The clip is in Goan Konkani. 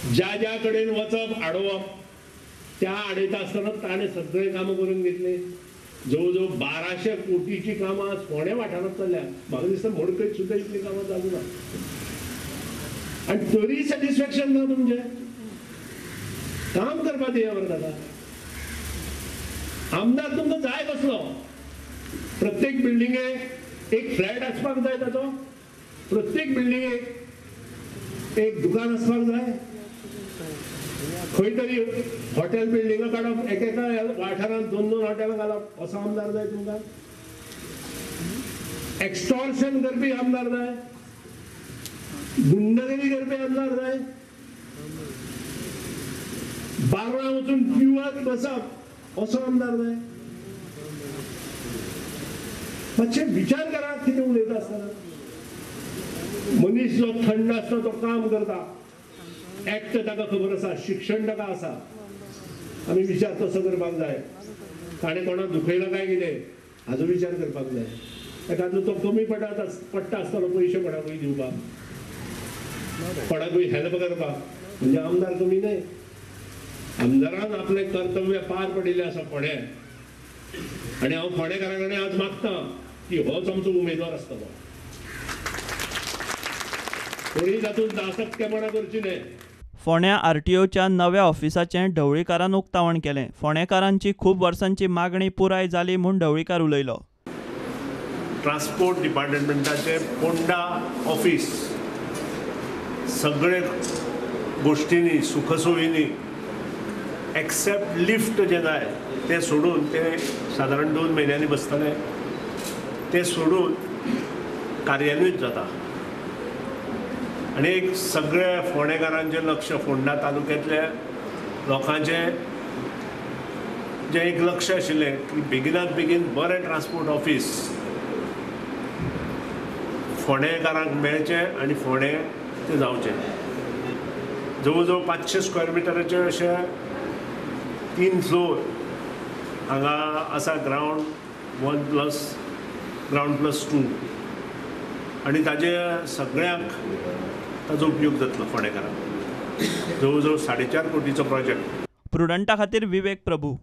ज्या ज्या कडेन वचप आडोवप, त्या आडयता आसतना ताणें सगळे कामां करून घेतले. जवळ जवळ 1200 कोटीची कामां आज फोंड्या वाठारांत चल्ल्या. म्हाका दिसता मडकयत सुद्दां इतलीं कामां चालू ना आनी तरी सॅटिस्फॅक्शन ना तुमचें. काम करपा दिया बरें ताका. आमदार तुमकां जाय कसलो? प्रत्येक बिल्डिंगेक एक फ्लॅट आसपाक जाय ताचो, प्रत्येक बिल्डिंगेक एक दुकान आसपाक जाय, खंय तरी हॉटेल बिल्डिंगां काडप, एकेका वाठारांत 2-2 हॉटेलां घालप, असो आमदार जाय तुमकां? एक्स्टॉर्शन करपी आमदार जाय, गुंडगिरी करपी आमदार जाय, बार्रां वचून पिवत बसप असो आमदार जाय? मातशें विचार करात कितें उलयता आसतना. मनीस जो थंड आसता तो काम करता, एक्ट ताका खबर आसा, शिक्षण ताका आसा. आमी विचार तसो करपाक जाय. ताणें कोणाक दुखयला काय कितें हाजो विचार करपाक जाय. एखादो तो कमी पडटा आसतलो पयशे कोणाकूय दिवपाक, कोणाकूय हेल्प करपाक, म्हणजे आमदार कमी न्हय. आमदारान आपलें कर्तव्य पार पडिल्लें आसा फोंड्या, आनी हांव फोंडेकारां कडेन आज मागता की होच आमचो उमेदवार आसतलो. कोणी तातूंत दासक्यपणा करची न्हय. फोंड्या आरटीओच्या नव्या ऑफिसाचें ढवळीकारान उक्तावण केलें. फोंडेकारांची खूब वर्सांची मागणी पुराय जाली म्हूण ढवळीकार उलयलो. ट्रान्सपोर्ट डिपार्टमेंटाचें पोंडा ऑफिस सगळे गोष्टींनी सुखसोयींनी एक्सेप्ट लिफ्ट जें जाय तें सोडून, तें सादारण 2 म्हयन्यांनी बसतलें, तें सोडून कार्यान्वीत जाता. आनी एक सगळ्या फोंडेकारांचें लक्ष, फोंडा तालुक्यांतल्या लोकांचें जें एक लक्ष आशिल्लें की बेगिनात बेगीन बरें ट्रान्सपोर्ट ऑफिस फोंडेकारांक मेळचें आनी फोंडे तें जावचें. जवळ जवळ 500 स्क्वेअर मिटराचे अशे 3 फ्लोर हांगा आसा, ग्रावंड 1 प्लस ग्रावंड प्लस 2, आनी ताजे सगळ्यांक ताजो उपयोग जातलो फोंडेकारांक. जवळ जवळ 4.5 कोटीचो प्रोजेक्ट. प्रुडंटा खातीर विवेक प्रभू.